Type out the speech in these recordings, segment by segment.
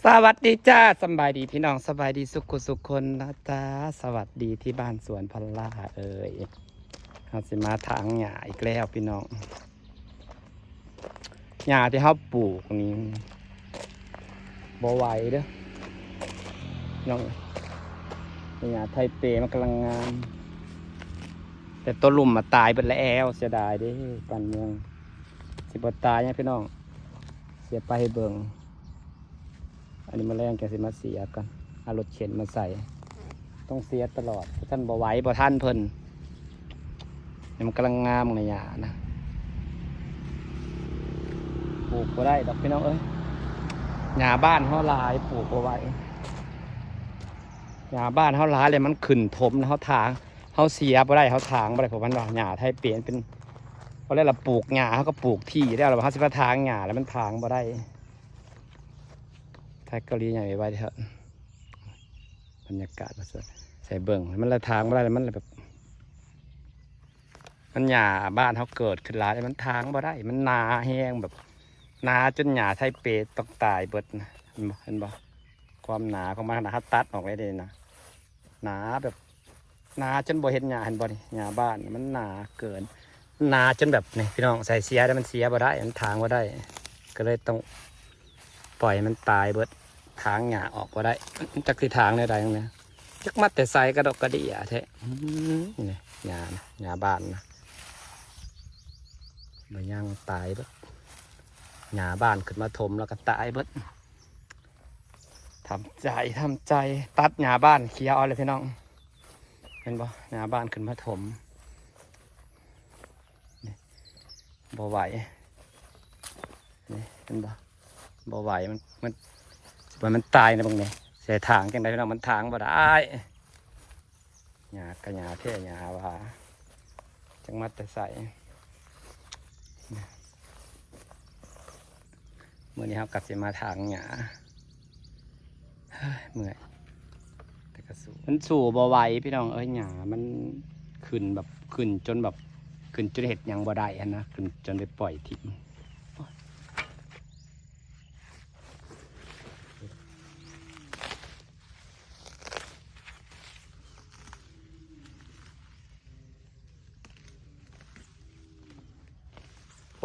ສະຫວັດດີຈ້າ ສຳບາຍດີພີ່ນ້ອງ ສະບາຍດີສຸຂູສຸຄົນນະຈ້າ ສະຫວັດດີທີ່ບ້ານສວນພັນລາເອີຍ ເຮົາຊິມາຖາງຫຍ້າອີກແລ້ວພີ່ນ້ອງ ຫຍ້າທີ່ເຮົາປູກນີ້ບໍ່ໄຫວເດີ້ພີ່ນ້ອງ ຫຍ້າໄທເປມັນກຳລັງງາມ ແຕ່ໂຕລຸ່ມມາຕາຍເບິດແລ້ວ ເສຍດາຍເດ້ ບ້ານເມືອງ ຊິບໍ່ຕາຍຫຍັງພີ່ນ້ອງ ເສຍໄປໃຫ້ເບິ່ງ ອັນນີ້ມື້ແລງຈັ່ງຊິມາເສຍກ່ອນ ເອົາລົດເຂັນມາໃສ່ ຕ້ອງເສຍຕະຫຼອດ ຄັນບໍ່ໄຫວບໍ່ທັນເພິ່ນ ນີ້ມັນກຳລັງງາມໃນຫຍ້ານະ ປູກບໍ່ໄດ້ດອກພີ່ນ້ອງເອີຍ ຫຍ້າບ້ານເຮົາຫຼາຍ ປູກບໍ່ໄຫວ ຫຍ້າບ້ານເຮົາຫຼາຍແລ້ວມັນຂຶ້ນຖົມ ເຮົາຖາງ ເຮົາເສຍບໍ່ໄດ້ ເຮົາຖາງບໍ່ໄດ້ ເພາະມັນວ່າຫຍ້າໄທເປມັນເປັນ ເພາະແລ້ວລະປູກຫຍ້າ ເຮົາກໍປູກທີ່ແລ້ວ ລະເຮົາຊິມາຖາງຫຍ້າ ລະມັນຖາງບໍ່ໄດ້ ໄທເກົາຫຼີໃຫຍ່ໄວເທາະ ບັນຍາກາດວ່າຊັ້ນ ໃສ່ເບິ່ງ ມັນລະຖາງບໍ່ໄດ້ ລະມັນລະແບບ ມັນຫຍ້າບ້ານເຮົາເກີດຂຶ້ນຫຼາຍ ແຕ່ມັນຖາງບໍ່ໄດ້ ມັນໜາແຮງ ແບບໜາຈົນຫຍ້າໄທເປຕ້ອງຕາຍເບິດນະ ເຫັນບໍ່ ເຫັນບໍ່ ຄວາມໜາຂອງມັນນະ ເຮົາຕັດອອກໄດ້ເດ້ນະ ໜາແບບ ໜາຈົນບໍ່ເຫັນຫຍ້າ ເຫັນບໍ່ນີ້ ຫຍ້າບ້ານມັນໜາເກີນ ໜາຈົນແບບນີ້ພີ່ນ້ອງ ໃສ່ເສຍແລ້ວມັນເສຍບໍ່ໄດ້ ມັນຖາງບໍ່ໄດ້ ກໍເລີຍຕ້ອງປ່ອຍໃຫ້ມັນຕາຍເບິດ ຖາງຫຍ້າອອກບໍ່ໄດ້ ຈັກຊິຖາງແນວໃດນະ ຈັກມາແຕ່ໃສ ກະດອກກະເດຍແທ້ ອືມ ນີ້ຫຍ້ານະ ຫຍ້າບ້ານນະ ບໍ່ຍ່າງຕາຍເບິດ ຫຍ້າບ້ານຂຶ້ນມາຖົມແລ້ວກໍຕາຍເບິດ ທຳໃຈ ທຳໃຈ ຕັດຫຍ້າບ້ານເຂຍເອົາເລີຍພີ່ນ້ອງ ເຫັນບໍ່ ຫຍ້າບ້ານຂຶ້ນມາຖົມ ນີ້ ບໍ່ໄຫວ ນີ້ ເຫັນບໍ່ ບໍ່ໄຫວ ມັນ ມັນ ມັນຕາຍນະເບິ່ງນີ້ ໃສ່ຖາງຈັ່ງໃດພີ່ນ້ອງ ມັນຖາງບໍ່ໄດ້ ຫຍ້າກະຫຍ້າແທ້ ຫຍ້າວ່າ ຈັກມາແຕ່ໃສ ມື້ນີ້ເຮົາກໍຊິມາຖາງຫຍ້າ ເມື່ອຍ ແຕ່ກໍສູ້ ມັນສູ້ບໍ່ໄຫວພີ່ນ້ອງເອີຍ ຫຍ້າມັນຂຶ້ນແບບ ຂຶ້ນຈົນແບບ ຂຶ້ນຈົນເຮັດຫຍັງບໍ່ໄດ້ຫັ້ນນະ ຂຶ້ນຈົນໄດ້ປ່ອຍຖິ້ມ.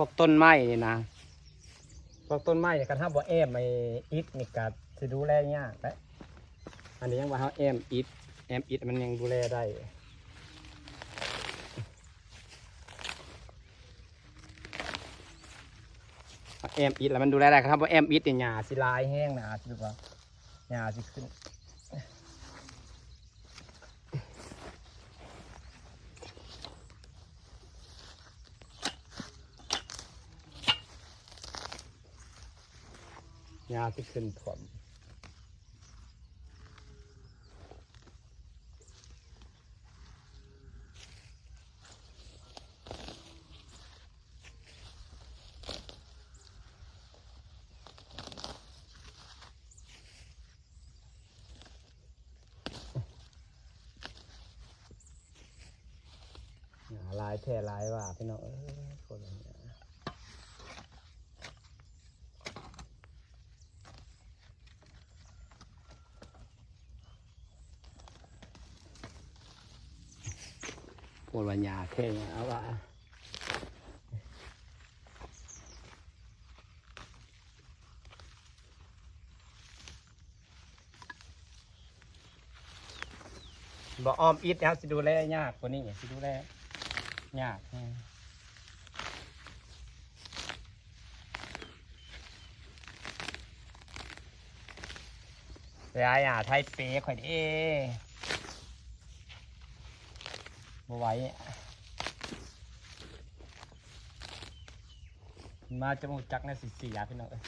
ພວກຕົ້ນໄມ້ນີ້ນະ ພວກຕົ້ນໄມ້ນີ້ ຄັນເຮົາບໍ່ແອ້ມໄອ້ອິດນີ້ກະຊິດູແລຍາກເດ້ ອັນນີ້ຍັງວ່າເຮົາແອ້ມອິດ ແອ້ມອິດມັນຍັງດູແລໄດ້ ແອ້ມອິດແລ້ວມັນດູແລໄດ້ ຄັນເຮົາບໍ່ແອ້ມອິດນີ້ຫຍ້າຊິຫຼາຍແຮງນະ ອາດຊິແບບວ່າ ຫຍ້າຊິຂຶ້ນ ຫຍ້າຊິຂຶ້ນຖ້ວມ. ຫຍ້າຫຼາຍແທ້ຫຼາຍວ່າ ພີ່ນ້ອງເອີຍ ຄົນ ໂພດວ່າຫຍ້າແທ້ຫຍ້າວ່າ ບໍ່ອ້ອມອິດ ເຮົາຊິດູແລຍາກກວ່ານີ້ ຊິດູແລຍາກແຮງ. ຢາ ຢ່າໄທເປຂ້ອຍເດ້ ບໍ່ໄຫວ ມາຈະຮູ້ຈັກແນວຊິເສຍ ພີ່ນ້ອງເອີຍ.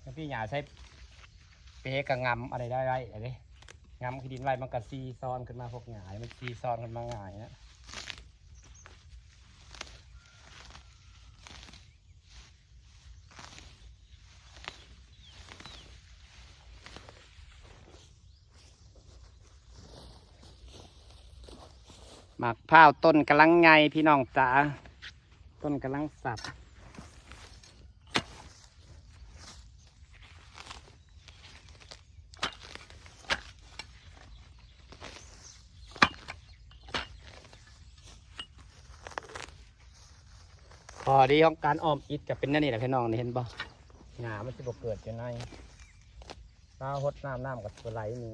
ບາງທີຫຍ້າໃສ່ເປກະງຳອະໄລໄດ້ໄດ້ເດ້ ງຳຂີ້ດິນໄວ້ ມັນກະຊີຊ້ອນຂຶ້ນມາ ພວກຫຍ້າມັນຊີຊ້ອນຂຶ້ນມາງ່າຍນະ. ໝາກພ້າວຕົ້ນກຳລັງໃຫຍ່ ພີ່ນ້ອງຈ໋າ ຕົ້ນກຳລັງສັກ. ຂໍ້ດີຂອງການອ້ອມອິດກໍເປັນແນວນີ້ແຫຼະພີ່ນ້ອງ ນີ້ເຫັນບໍ່? ຫຍ້າມັນຊິບໍ່ເກີດຢູ່ໃນ ເວລາຫົດນ້ຳ ນ້ຳກໍຊິບໍ່ໄຫຼໜີ.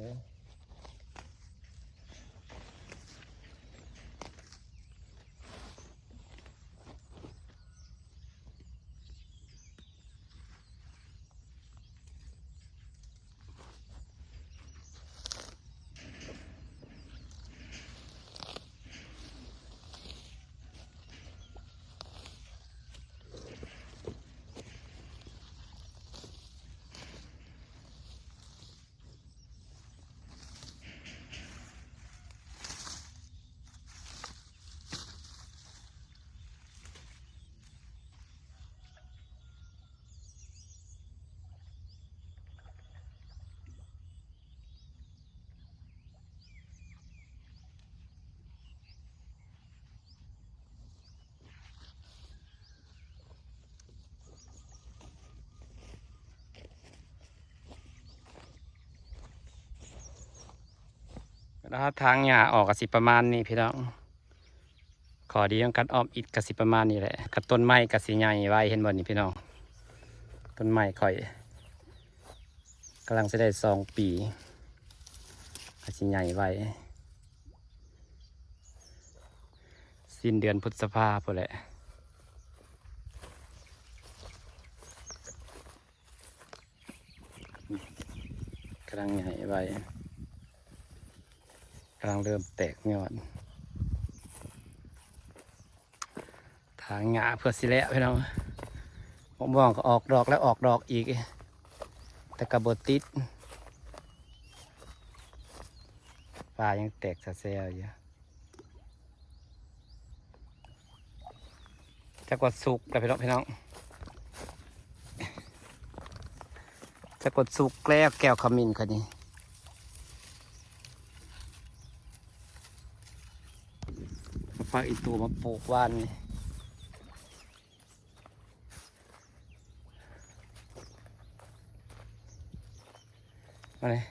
ເວລາເຮົາຖາງຫຍ້າອອກກໍຊິປະມານນີ້ພີ່ນ້ອງ. ຂໍ້ດີຂອງການອ້ອມອິດກໍຊິປະມານນີ້ແຫຼະ. ກໍຕົ້ນໄມ້ກໍຊິໃຫຍ່ໄວ ເຫັນບໍ່ນີ້ພີ່ນ້ອງ? ຕົ້ນໄມ້ຂ້ອຍກຳລັງຊິໄດ້ສອງປີ ກໍຊິໃຫຍ່ໄວ. ສິ້ນເດືອນພຶດສະພາພຸ້ນແຫຼະ. ກຳລັງໃຫຍ່ໄວ ກຳລັງເລີ່ມແຕກຍອດ. ຖາງຫຍ້າເພື່ອຊິແລ້ວພີ່ນ້ອງ. ໝາກມ່ວງກໍອອກດອກແລ້ວອອກດອກອີກ ແຕ່ກໍບໍ່ຕິດ. ປາຍັງແຕກສະແຊວຢູ່. ຈັກວ່າສຸກແລ້ວພີ່ນ້ອງ ພີ່ນ້ອງ. ຈັກວ່າສຸກແລ້ວແກ້ວຂະມິ້ນຂ້ອຍນີ້. ເອົາຜັກອີ່ຕູມາປູກວານນີ້. ມາເລີຍ.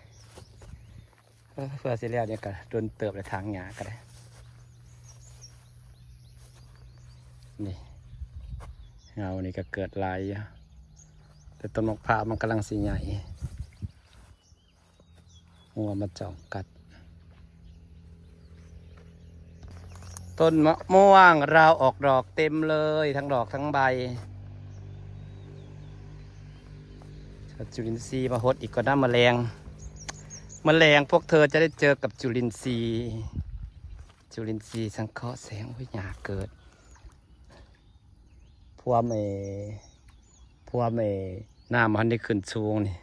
ເອີ ເພື່ອຊິແລ້ວນີ້ກໍດົນເຕີບແລ້ວ ຖາງຫຍ້າກໍໄດ້. ນີ້ ເຫງົານີ້ກໍເກີດຫຼາຍຢູ່ ແຕ່ຕົ້ນໝາກພ້າວມັນກຳລັງຊິໃຫຍ່. ງົວມາຈອງກັດ. ຕົ້ນມະມ່ວງລາວອອກດອກເຕັມເລີຍ ທັງດອກທັງໃບ. ເອົາຈຸລິນຊີມາຫົດອີກກ່ອນນະ ມະແລງ ມະແລງພວກເທີຈະໄດ້ເຈີກັບຈຸລິນຊີ ຈຸລິນຊີສັງເຄາະແສງ. ໂອ້ຍ ຫຍ້າເກີດ. ພວມໄອ້ ພວມໄອ້ນ້ຳມັນໄດ້ຂຶ້ນສູງນີ້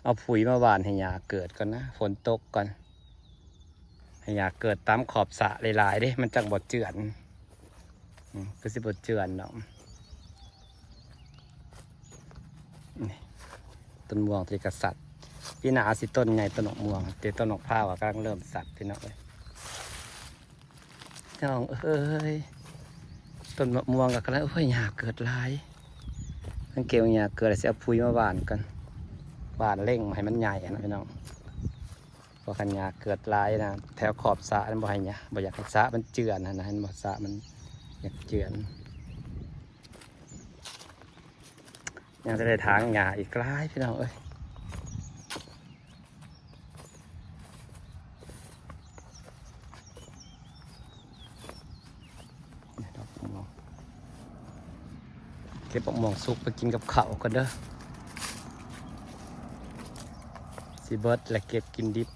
ເອົາປຸ໋ຍມາຫວ່ານໃຫ້ຫຍ້າເກີດກ່ອນນະ ຝົນຕົກກ່ອນ ໃຫ້ຫຍ້າເກີດຕາມຂອບສະຫຼາຍໆເດ້ ມັນຈັ່ງບໍ່ເຈື່ອນ. ອືມ ຄືຊິບໍ່ເຈື່ອນດອກ. ນີ້ ຕົ້ນມ່ວງທີ່ກະສັດ ປີໜ້າຊິຕົ້ນໃຫຍ່ ຕົ້ນໝາກມ່ວງ ແຕ່ຕົ້ນໝາກພ້າວກໍກຳລັງເລີ່ມສັດ ພີ່ນ້ອງເອີຍ. ນ້ອງເອີຍ ຕົ້ນມະມ່ວງກໍກຳລັງ ໂອ້ຍ ຫຍ້າເກີດຫຼາຍ. ສັງເກດວ່າຫຍ້າເກີດແລ້ວ ຊິເອົາປຸ໋ຍມາຫວ່ານກ່ອນ ຫວ່ານເລັ່ງໃຫ້ມັນໃຫຍ່ຫັ້ນນະພີ່ນ້ອງ. ເພາະຄັນຫຍ້າເກີດຫຼາຍນະ ແຖວຂອບສະນັ້ນ ບໍ່ໃຫ້ຫຍ້າ ບໍ່ຢາກໃຫ້ສະມັນເຈື່ອນຫັ້ນນະ ເຫັນບໍ່ ສະມັນຢາກເຈື່ອນ. ຍັງຈະໄດ້ຖາງຫຍ້າອີກຫຼາຍ ພີ່ນ້ອງເອີຍ. ເກັບໝາກມ່ວງສຸກໄປກິນກັບເຂົ້າກ່ອນເດີ ຊິເບິດແລ້ວເກັບກິນດິບ.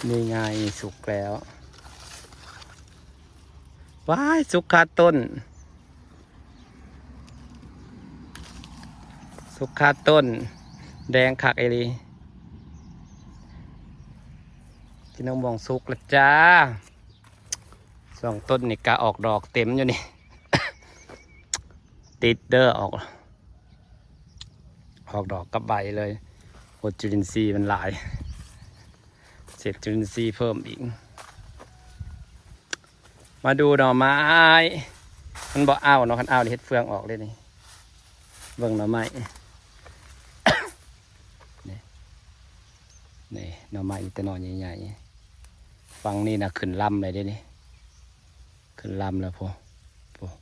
ນີ້ໄງ ສຸກແລ້ວ. ວ້າຍ ສຸກຄາຕົ້ນ ສຸກຄາຕົ້ນ ແດງຄັກອີ່ຫຼີ. ກິນໝາກມ່ວງສຸກແລ້ວຈ້າ. ສອງຕົ້ນນີ້ກະອອກດອກເຕັມຢູ່ນີ້ ຕິດເດີ ອອກ ອອກດອກກັບໃບເລີຍ. ໂອ້ ຈຸລິນຊີມັນຫຼາຍ ເສບຈຸລິນຊີເພີ່ມອີກ. ມາດູໜໍ່ໄມ້ ມັນບໍ່ເອົາເນາະ ຄັນເອົານີ້ເຮັດເຟືອງອອກເດ້ນີ້. ເບິ່ງໜໍ່ໄມ້ ນີ້ ນີ້ໜໍ່ໄມ້ມີແຕ່ໜໍ່ໃຫຍ່ ຝັ່ງນີ້ນະຂຶ້ນລຳເລີຍເດ້ນີ້ ຂຶ້ນລຳແລ້ວພຸ້ນ ພຸ້ນ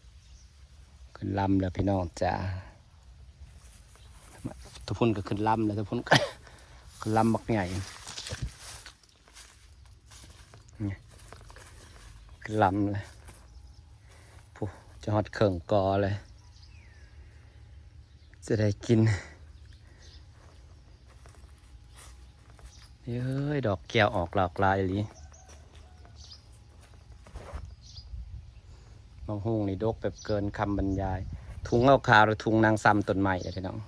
ຂຶ້ນລຳແລ້ວພີ່ນ້ອງຈ໋າ. ໂຕພຸ້ນກໍຂຶ້ນລຳແລ້ວ ໂຕພຸ້ນກໍຂຶ້ນລຳບັກໃຫຍ່ ນີ້ ຂຶ້ນລຳແລ້ວ ພຸ້ນ ຈະຮອດເຄິ່ງກໍເລີຍ ຈະໄດ້ກິນ. ເອີຍ ດອກແກ້ວອອກຫຼາກຫຼາຍອີ່ຫຼີ. ໝາກຫຸ່ງນີ້ດົກແບບເກີນຄຳບັນຍາຍ. ທຸງຂາວໆ ແລະ ທຸງນາງຊຳຕົ້ນໄມ້ເດ້ພີ່ນ້ອງ.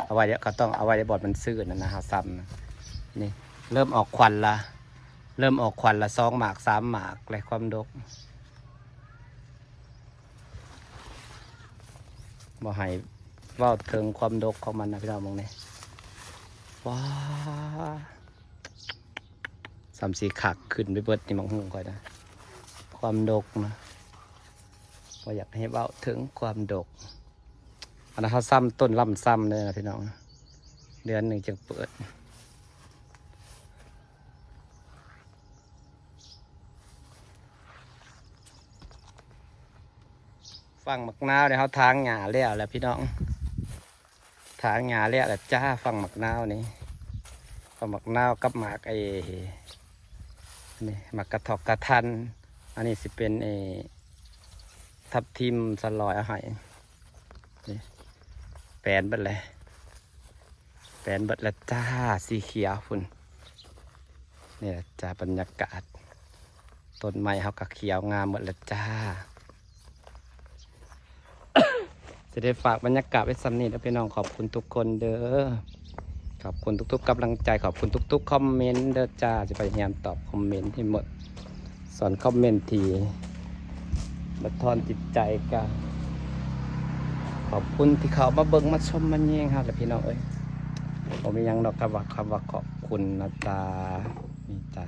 ເອົາໄວ້ ເຂົາຕ້ອງເອົາໄວ້ໃນບ່ອນມັນຊື້ນະ ນາງຊຳນະ. ນີ້ເລີ່ມອອກຂວັນລະ ເລີ່ມອອກຂວັນລະ ສອງໝາກ ສາມໝາກ ແລະ ຄວາມດົກ. ບໍ່ໃຫ້ເວົ້າເຖິງຄວາມດົກຂອງມັນນະພີ່ນ້ອງ ເບິ່ງນີ້ ວ້າ ສ່ຳຊິຄັກຂຶ້ນໄປເບິດນີ້ ໝາກຫຸ່ງຂ້ອຍນະ ຄວາມດົກນະ ບໍ່ຢາກໃຫ້ເວົ້າເຖິງຄວາມດົກ. ອັນນັ້ນເຮົາຊຳຕົ້ນລຳຊຳເດີນະພີ່ນ້ອງ ເດືອນໜຶ່ງຈຶ່ງເປີດ. ຝັ່ງໝາກນາວນີ້ເຮົາຖາງຫຍ້າແລ້ວແຫຼະພີ່ນ້ອງ ຖາງຫຍ້າແລ້ວແຫຼະຈ້າ. ຝັ່ງໝາກນາວນີ້ ຝັ່ງໝາກນາວກັບໝາກໄອ້ ນີ້ ໝາກກະຖອກກະທັນ. ອັນນີ້ຊິເປັນໄອ້ທັບທິມສະຫຼອຍເອົາໃຫ້ ນີ້ ແປນເບິດເລີຍ. ແປນເບິດແລ້ວຈ້າ ສີຂຽວພຸ້ນ. ນີ້ແຫຼະຈ້າ ບັນຍາກາດ ຕົ້ນໄມ້ເຮົາກໍຂຽວງາມເບິດແລ້ວຈ້າ. ຊິໄດ້ຝາກບັນຍາກາດໄວ້ສ່ຳນີ້ເດີພີ່ນ້ອງ. ຂອບຄຸນທຸກຄົນເດີ ຂອບຄຸນທຸກໆກຳລັງໃຈ ຂອບຄຸນທຸກໆຄອມເມັນເດີຈ້າ. ຈະພະຍາຍາມຕອບຄອມເມັນໃຫ້ໝົດ. ສ່ວນຄອມເມັນທີ່ບັນທອນຈິດໃຈ ກະຂອບຄຸນທີ່ເຂົ້າມາເບິ່ງມາຊົມມາແຍງເຮົາແຫຼະພີ່ນ້ອງເອີຍ. ບໍ່ມີຫຍັງດອກ ຄຳວ່າ ຄຳວ່າຂອບຄຸນນະຈ້າ ນີ້ຈ້າ.